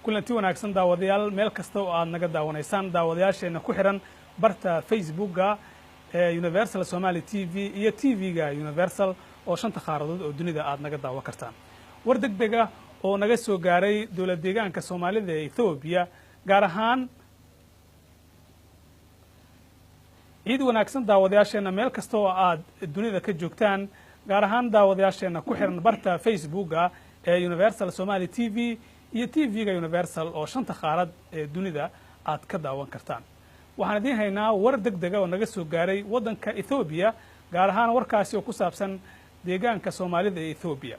Kulanti wanaagsan daawadayaal, meel kasta oo aad naga daawanaysaan, daawadayaasheena ku xihan barta Facebooka ee Universal Somali TV iyo TV-ga Universal oo shanta qaaradood oo dunida aad naga daawan kartaan. War deg deg ah oo naga soo gaaray dowlad deegaanka Soomaalida ee Ethoobiya, gaar ahaan ciid wanaagsan daawadayaasheena meel kasta oo aad dunida ka joogtaan, gaar ahaan daawadayaasheena ku xiran barta Facebooka ee Universal Somali TV iyo TV-ga Universal oo shanta qaarad ee dunida aad ka daawan kartaan. Waxaan idiin haynaa war deg dega oo naga soo gaaray waddanka Ethoobiya, gaar ahaan warkaasi oo ku saabsan deegaanka Soomaalida ee Ethoobiya.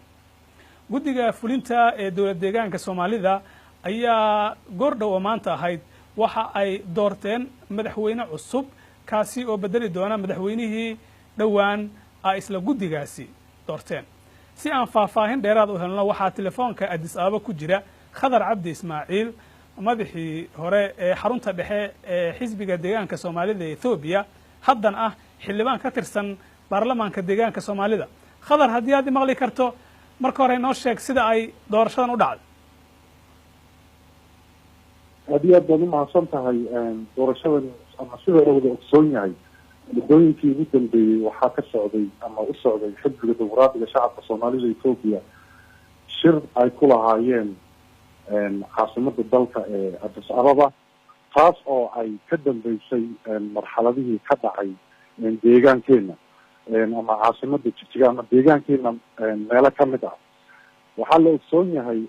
Guddiga fulinta ee dowlad deegaanka Soomaalida ayaa goordhow oo maanta ahayd waxa ay doorteen madaxweyne cusub, kaasi oo bedeli doona madaxweynihii dhowaan ay isla guddigaasi doorteen. Si aan faahfaahin dheeraad u helno, waxaa telefoonka Addis Ababa ku jira Khadar Cabdi Ismaaciil, madaxii hore ee xarunta dhexe ee xisbiga deegaanka Soomaalida ee Ethoobiya, haddan ah xildhibaan ka tirsan baarlamaanka deegaanka Soomaalida. Khadar, haddii aad maqli karto, marka hore inoo sheeg sida ay doorashadan u dhacday. Aad iyo aad baad umahadsan tahay. Doorashadan, ama sida la wada ogsoon yahay, muddooyinkii ugu dambeeyey waxaa ka socday ama u socday Xisbiga Dimuqraadiga Shacabka Soomaalida Etoobiya shir ay ku lahaayeen caasimada dalka ee Addis Ababa, taas oo ay ka dambeysay marxaladihii ka dhacay deegaankeena ama caasimada Jigjiga ama deegaankeena meelo kamid ah. Waxaa la ogsoon yahay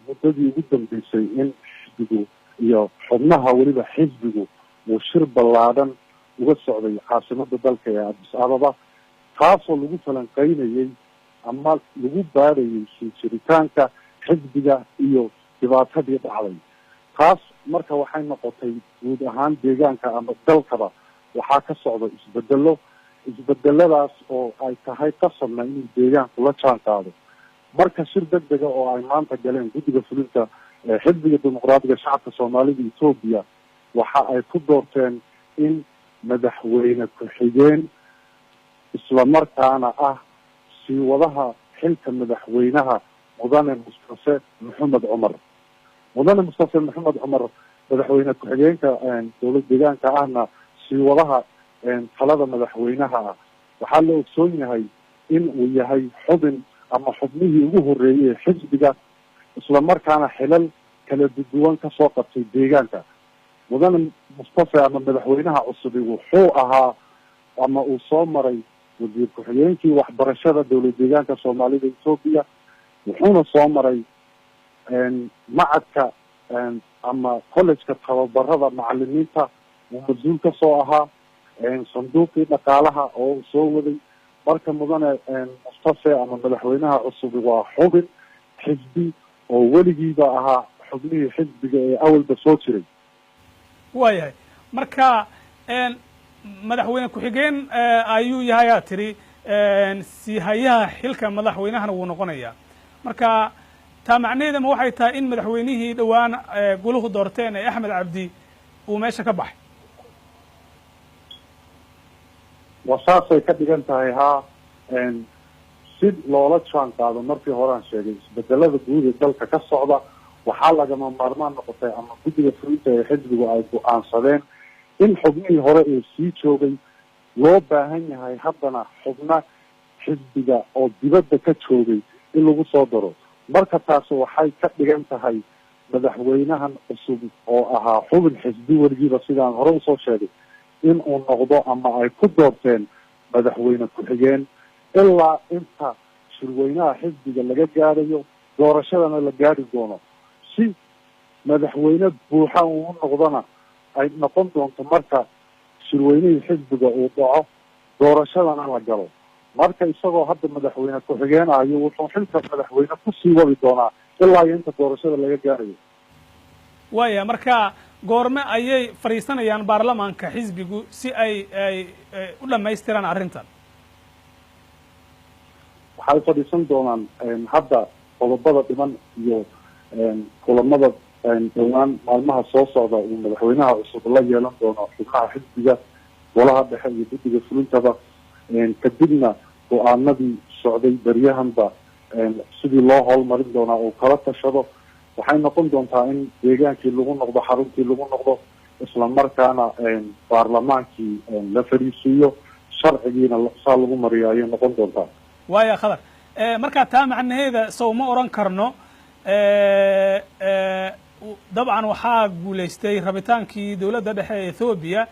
muddadii ugu dambeysay in xisbigu iyo xubnaha weliba xisbigu uu shir ballaadhan uga socday caasimada dalka ee Addis Ababa, taasoo lagu falanqeynayay ama lagu baadhayay sii jiritaanka xisbiga iyo dhibaatadii dhacday. Taas marka waxay noqotay guud ahaan deegaanka ama dalkaba waxaa ka socda isbedelo, isbedeladaas oo ay tahay qasabna inuu deegaanku la jaan qaado. Marka shir deg dega oo ay maanta galeen guddiga fulinta Xisbiga Dimuqraadiga Shacabka Soomaalida Etoobiya waxa ay ku doorteen in madaxweyne ku-xigeen, islamarkaana ah sii wadaha xilka madaxweynaha, Mudane Mustafe Maxamed Cumar. Mudane Mustafe Maxamed Cumar, madaxweyne ku-xigeenka dowlad deegaanka ahna sii wadaha talada madaxweynaha ah, waxaa la ogsoon yahay in uu yahay xubin ama xubnihii ugu horreeyey xisbiga, islamarkaana xilal kala duwan kasoo qabtay deegaanka. Mudane Mustafe ama madaxweynaha cusubi wuxuu ahaa ama uu soo maray wasiir ku-xigeenkii waxbarashada dowlad deegaanka Soomaalida Etoobiya, wuxuuna soo maray macadka ama collegeka tababarada macalimiinta uu mas-uul kasoo ahaa, sanduuqii dhaqaalaha oo uu soo waday. Marka mudane Mustafe ama madaxweynaha cusubi waa xubin xisbi oo weligiiba ahaa xubnihii xisbiga ee awalba soo jiray. Waayahay, marka madaxweyne ku-xigeen ayuu yahay aad tidhi, siihayaha xilka madaxweynahana wuu noqonayaa. Marka taa macnaheeda ma waxay tahay in madaxweynihii dhowaan goluhu doorteen ee Axmed Cabdi uu meesha ka baxay? Waa saasay ka dhigan tahay haa. Si loola jaan qaado, markii horean sheegay, isbedelada guud ee dalka ka socda, waxaa lagama maarmaan noqotay ama guddiga fulinta ee xisbigu ay go-aansadeen in xubnihii hore ee sii joogay loo baahan yahay haddana xubna xisbiga oo dibadda ka joogay in lagu soo daro. Marka taasi waxay ka dhigan tahay madaxweynahan cusub oo ahaa xubin xisbi weligiiba, sidaan hore usoo sheegay, in uu noqdo ama ay ku doorteen madaxweyne ku-xigeen ilaa inta shirweynaha xisbiga laga gaadhayo, doorashadana la gaadhi doono, si madaxweyne buuxa uu noqdona ay noqon doonto marka shirweynihii xisbiga uu dhaco, doorashadana la galo. Marka isagoo hadda madaxweyne ku-xigeen ahayo, wuxuu xilka madaxweyne kusii wadi doonaa ilaa iyo inta doorashada laga gaarayo. Waaya, marka goorme ayay fadhiisanayaan baarlamaanka xisbigu si ay u dhamaystiraan arrintan? Waxay fadhiisan doonaan hadda qodobada dhiman iyo kulamada dhowaan maalmaha soo socda uu madaxweynaha cusub la yeelan doono xubnaha xisbiga, golaha dhexe iyo guddiga fulintaba, kadibna go-aanadii socday beryahanba sidii loo howlmarin doonaa uu kala tashado. Waxay noqon doontaa in deegaankii lagu noqdo, xaruntii lagu noqdo, isla markaana baarlamaankii la fadhiisiiyo, sharcigiina saa lagu mariyo ayay noqon doontaa. Waaya Khadar, markaa taa macnaheeda sow ma odhan karno dabcan waxaa guulaystay rabitaankii dowladda dhexe ee Ethoobiya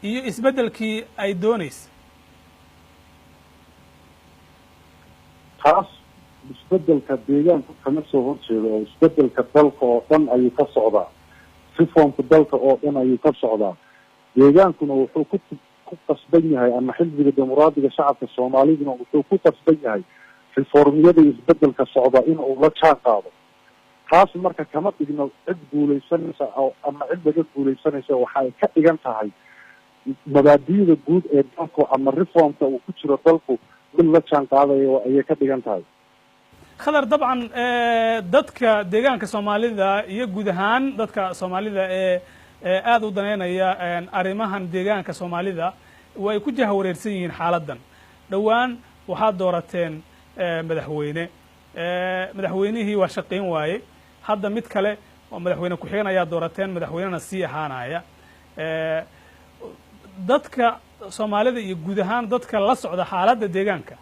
iyo isbeddelkii ay doonaysa? Taas isbeddelka deegaanku kama soo horjeedo, oo isbeddelka dalka oo dhan ayuu ka socdaa, reformka dalka oo dhan ayuu ka socdaa. Deegaankuna wuxuu ku qasban yahay, ama Xisbiga Dimuqraadiga Shacabka Soomaaliduna wuxuu ku qasban yahay reformyada isbeddelka socda in uu la jaan qaado. Taas marka kama dhigno cid guulaysanaysa ama cid laga guulaysanaysa. Waxay ka dhigan tahay mabaadi'da guud ee dalku ama reformka uu ku jiro dalku mid la jaan qaadayo ayay ka dhigan tahay. Khadar, dabcan dadka deegaanka Soomaalida iyo guud ahaan dadka Soomaalida ee aada u daneynaya arrimahan deegaanka Soomaalida way ku jahawareersan yihiin xaaladdan. Dhowaan waxaad doorateen madaxweyne, madaxweynihii waa shaqayn waaye, hadda mid kale oo madaxweyne ku-xigeen ayaa doorateen, madaxweynena sii ahaanaya. Dadka Soomaalida iyo guud ahaan dadka la socda xaaladda deegaanka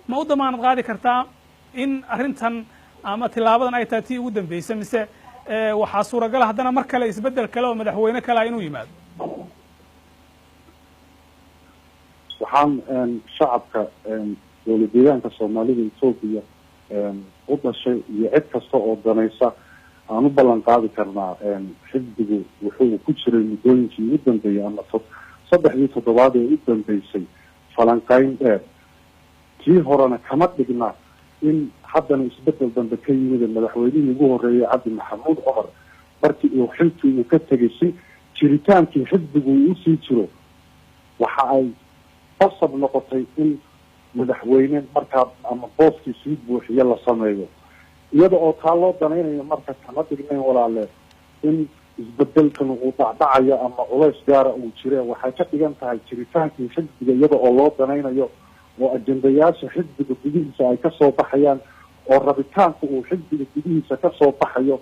ma u damaanad qaadi kartaa in arrintan ama tilaabadan ay tahay tii ugu dambeysay, mise waxaa suuragala haddana mar kale isbeddel kale oo madaxweyne kalea inuu yimaado? Waxaan shacabka dowlad deegaanka Soomaalida Etoobiya u dhashay iyo cid kasta oo danaysa aan u ballan qaadi karnaa, xisbigu wuxuu ku jiray muddooyinkii ugu dambeeyey ama 3dii toddobaad ee u dambeysay falanqeyn dheer. Tii horena kama dhigna in haddana isbeddel dambe ka yimid. Madaxweynihii ugu horreeyay, Cabdi Maxamuud Cumar, markii uu xilkii uu ka tegay, si jiritaankii xisbigu uu usii jiro, waxa ay qasab noqotay in madaxweyne markaa ama booskii sii buuxiyo la sameeyo, iyada oo taa loo danaynayo. Marka kama dhignayn, walaale, in isbedelkan uu dhacdhacayo ama culays gaara uu jire. Waxay ka dhigan tahay jiritaankii xisbiga iyada oo loo danaynayo, oo ajendayaasha xisbiga gudihiisa ay kasoo baxayaan, oo rabitaanka uu xisbiga gudihiisa kasoo baxayo,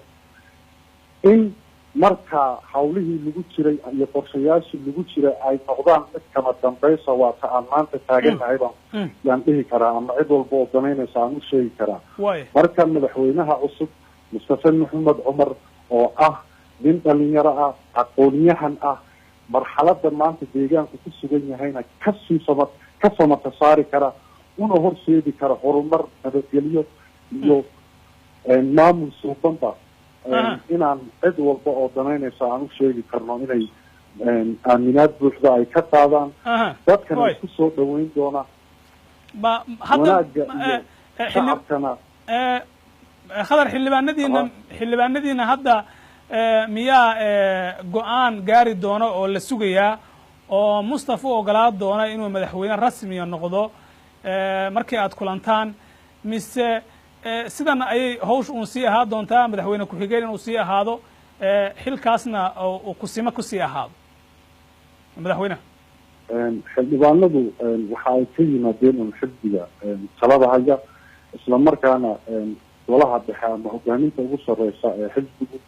in markaa hawlihii lagu jiray iyo qorshayaashii lagu jiray ay noqdaan mid kama dambaysa. Waa ta aan maanta taagannahay baan yaan dhihi karaa, ama cid walba oo danaynaysa aan u sheegi karaa. Marka madaxweynaha cusub, Mustafe Maxamed Cumar, oo ah nin dhalinyaro ah, aqoonyahan ah, marxaladda maanta deegaanku ku sugan yahayna kasii sama ka samata saari kara, una horseedi kara horumar, nabadgelyo iyo maamul suubanba, inaan cid walba oo danaynaysa aan u sheegi karno inay aaminaad buuxda ay ka qaadaan, dadkana isku soo dhaweyn doona wanaagga iyo shacabkana. Khadar, xildhibaanadiina hadda miyaa go-aan gaari doono oo la sugayaa oo Mustafa u ogolaa doona inuu madaxweyne rasmiya noqdo markii aad kulantaan, mise sidan ayay hawsha uun sii ahaa doontaa, madaxweyne ku-xigeen inuu sii ahaado, xilkaasna kusimo kusii ahaado madaxweyneha? Xildhibaanadu waxa ay ka yimaadeen un xisbiga talada haya, isla markaana golaha dhexe ama hogaaminta ugu sareysa ee xisbigu,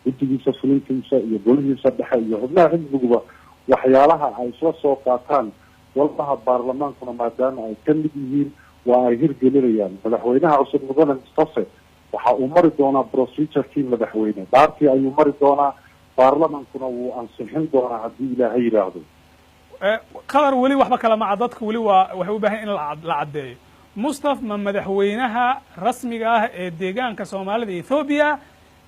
guddigiisa fulintiisa iyo golihiisa dhexe iyo xubnaha xisbiguba waxyaalaha ay isla soo qaataan, golaha baarlamaankuna maadaama ay ka mid yihiin, waa ay hirgelinayaan. Madaxweynaha cusub, mudane Mustafe, waxa uu mari doonaa procedurekii madaxweyne, dhaartii ayuu mari doonaa, baarlamankuna wuu ansixin doonaa haddii Ilaahay yidhaahdo. Qadar, weli waxba kala maca dadka, weli waa waxay u bahan in la caddeeyo. Mustaf ma madaxweynaha rasmiga ah ee deegaanka Soomaalida Ethoobiya,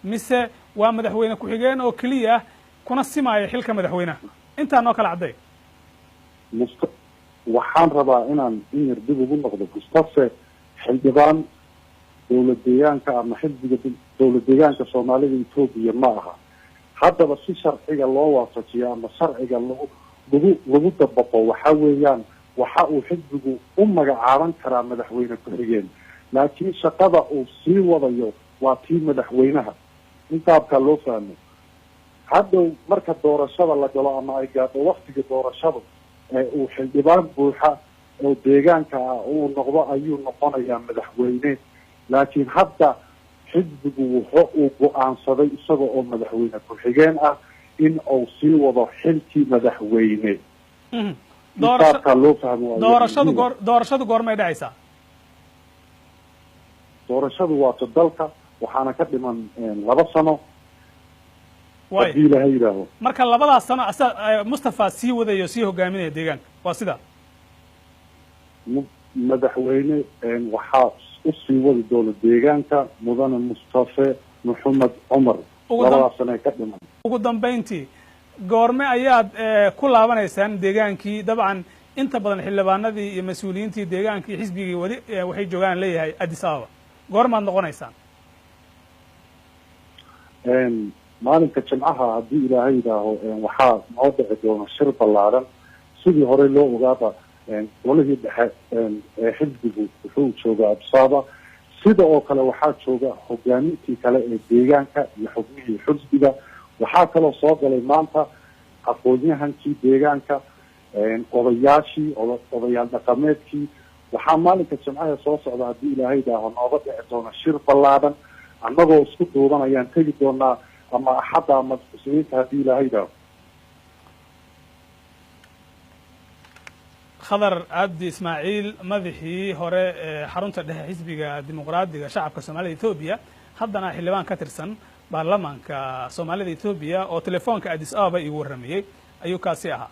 mise waa madaxweyne ku-xigeen oo keliya kuna simaaya xilka madaxweynaha? Intaa noo kala cadday. Must waxaan rabaa inaan in yar dib ugu noqdo. Mustafe xildhibaan dowlad deegaanka ama xisbiga dowlad deegaanka Soomaalida Etoobiya ma aha. Haddaba si sharciga loo waafajiyo ama sharciga lagu dabaqo, waxa weeyaan waxa uu xisbigu u magacaaban karaa madaxweyne ku-xigeen, laakiin shaqada uu sii wadayo waa tii madaxweynaha. In qaabkaa loo fahmo, hadhow marka doorashada la galo ama ay gaadho waktiga doorashada ee uu xildhibaan buuxa oo deegaanka ah uu noqdo, ayuu noqonayaa madaxweyne. Laakiin hadda Xisbigu wuxu uu go-aansaday isaga oo madaxweyne ku-xigeen ah in uu sii wado xilkii madaxweyne. Qaabkaa loo fahmo. Doorashadu goor, doorashadu goormay dhacaysaa? Doorashadu waata dalka waxaana ka dhiman 2 sano, haddii Ilaahay yidhaaho. Marka labadaas sano asa Mustafa sii wadayo, sii hogaaminaya deegaanka, waa sidaa? Madaxweyne waxaa usii wadi doona deegaanka mudane Mustafe Maxamed Cumar labadaas sano ee ka dhiman. Ugu dambayntii, goorme ayaad ku laabanaysaan deegaankii? Dabcan inta badan xildhibaanadii iyo mas-uuliyiintii deegaankii xisbigii weli waxay joogaan leeyahay Addis Ababa. Goormaad noqonaysaan? Maalinka Jimcaha, haddii Ilaahay yidhaaho, waxaa noo dhici doona shir ballaaran. Sidii horey loo ogaaba, golihii dhexe ee xisbigu wuxuu joogaa Addis Ababa. Sida oo kale waxaa jooga hogaamintii kale ee deegaanka iyo xubnihii xisbiga. Waxaa kaloo soo galay maanta aqoon-yahankii deegaanka, odayaashii, odayaal dhaqameedkii. Waxaa maalinka Jimcaha soo socda, haddii Ilaahay yidhaaho, nooga dhici doona shir ballaaran. Annagoo isku duuban ayaan tegi doonaa, ama Axadda ama Isniinta, haddii Ilaahay yidhaaho. Khadar Cabdi Ismaaciil, madaxii hore ee xarunta dhexe Xisbiga Dimuqraadiga Shacabka Soomaalida Etoobiya, haddana xildhibaan ka tirsan baarlamaanka Soomaalida Etoobiya, oo telefoonka Addis Ababa iigu warramayey ayuu kaasi ahaa.